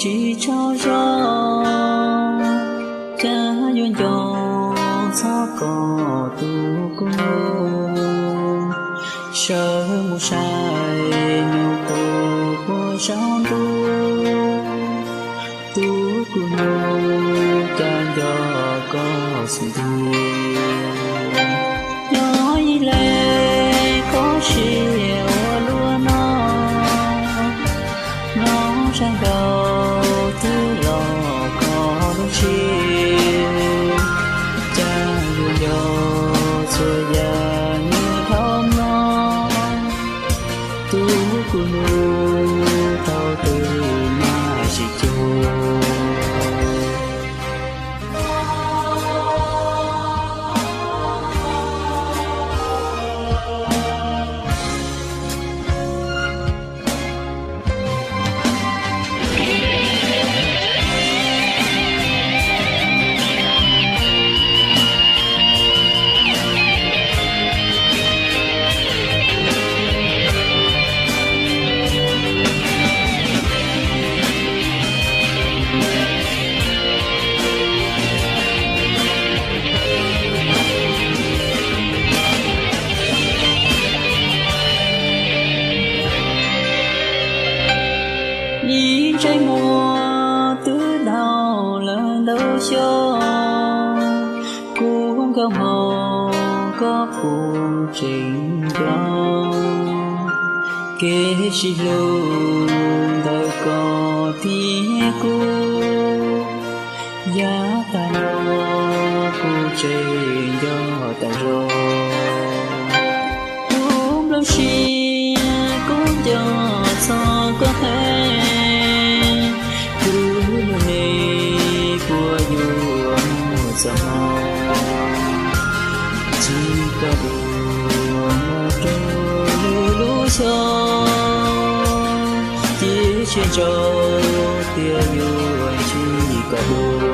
Tsis tsaug zog, cas yuav nco txog koj tus kua muag. Sawv mus saib nyuam qhuav puag saum ntuj, tus kua muag cas nco koj xub ntiag. Nyob ib leeg koj siab ua luaj no, hnub sab nkaus twb los koj lub tshis. Cas yuav nco txhua yam niaj dhau no, tus kua muag thaum twg mam tsis cuag. Ib ntsais muag twb dhau lawm ntau xyoo, kuv nkauj hmoob koj kuv tseem nco. Kev sib hlub ntawm koj thiab kuv, yav tag los kuv tseem nco tas zog. Kuv nplooj siab kuv nco txog koj heev, kuv yog neeg puas yuav muaj txoj hmoo, tsis koj dua muaj rau lwm lub xyoo, cia siab ntso tias yuav ntsib koj dua.